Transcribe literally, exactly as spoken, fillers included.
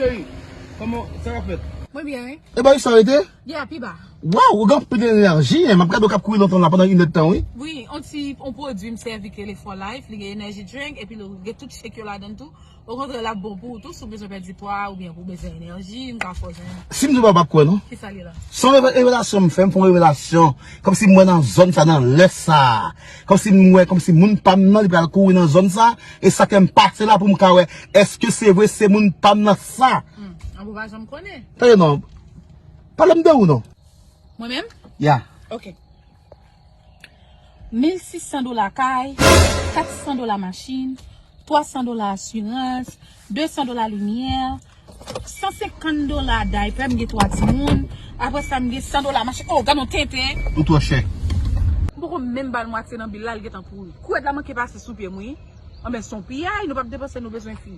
Cheri, kòman sa va fèt? Mwen byen, wi. E ba sa rete? Yeah, pi ba. Waw, ou gen anpil enèji, hein. M ap gade w k ap kouri nan tan la pandan inèdtan, wi. Wi, on ti on pwodui m sèvi ke le For Life, li gen energy drink, epi li gen tout shake yo ladan tou. Okontrè, l ap bon pou ou tou, si w bezwen pèdi pwa, oubyen pou w bezwen enèji, m ka fè w jwenn. Si m di w pa, w p ap kwè, non? Kisa li la? Se yon reve- revelasyon m fè, m fè yon revelasyon. Kòmsi m wè nan zòn sa, nan lè sa. Kòmsi m wè, kòmsi moun pa m nan, li pral kouri nan zòn sa. E sa ke m pase la pou m ka wè, èske se vre, se moun pa m nan sa. Hmm, an pou pa janm konnen. Tande non. Pale m de ou non. Mwen menm? Ya. Ok. Mil sis san dola kay, kat san dola machin, twa san dola asirans, de san dola limyè, san senkant dola daypè, m gen twa timoun. Apre sa, m gen san dola machin. Oh, gade yon tenten. Ou twò chè. M poko menm ba l mwatye nan bil la, l gentan pouri. Kouvèt la manke pase sou pye m, wi. Anben, se yon piyay, nou p ap depanse, nou bezwen fini.